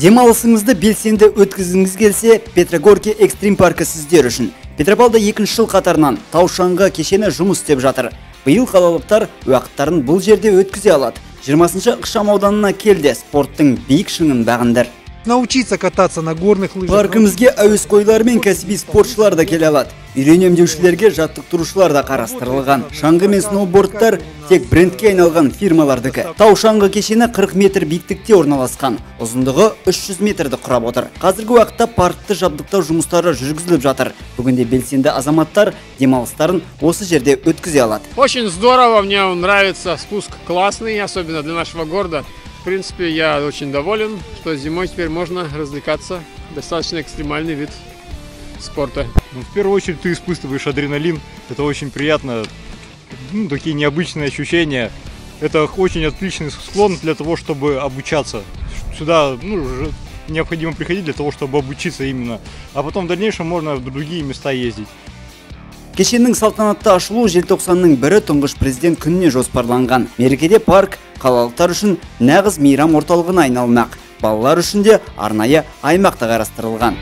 Демалысыңызды белсенді өткізгіңіз келсе, Петрогорки экстрим паркі сіздер үшін. Петропавлда екінші жыл қатарынан тау шаңғы кешені жұмыс істеп жатыр. Биыл қалалықтар уақыттарын бұл жерде өткізе алады. 20-шы ықшам ауданына кел де спорттың биік шыңын бағындыр. Научиться кататься на горных лыжах. Паркімізге әуесқойлар мен кәсіби спортшылар да келе алады. Үйренем деушілерге жаттықтырушылар да қарастырылған. Шаңғы мен сноубордтар тек брендке айналған фирмалардікі. Тау шаңғы кешені 40 метр биіктікте орналасқан. Ұзындығы 300 метрді құрап отыр. Қазіргі уақытта паркті жабдықтау жұмыстары жүргізіліп жатыр. Бүгінде белсенді азаматтар демалыстарын осы жерде өткізе алады. Очень здорово, мне нравится, спуск классный, особенно для нашего города. В принципе, я очень доволен, что зимой теперь можно развлекаться. Достаточно экстремальный вид спорта. Ну, в первую очередь ты испытываешь адреналин, это очень приятно, ну, такие необычные ощущения. Это очень отличный склон для того, чтобы обучаться. Сюда, ну, уже необходимо приходить для того, чтобы обучиться именно. А потом в дальнейшем можно в другие места ездить. Кешеннің салтанатты ашылуы желтоқсанның 1-і, Тұңғыш президент күніне жоспарланған. Мерекеде парк қалалықтар үшін нағыз мейрам орталығына айналмақ. Балалар үшін де арнайы аймақ та қарастырылған.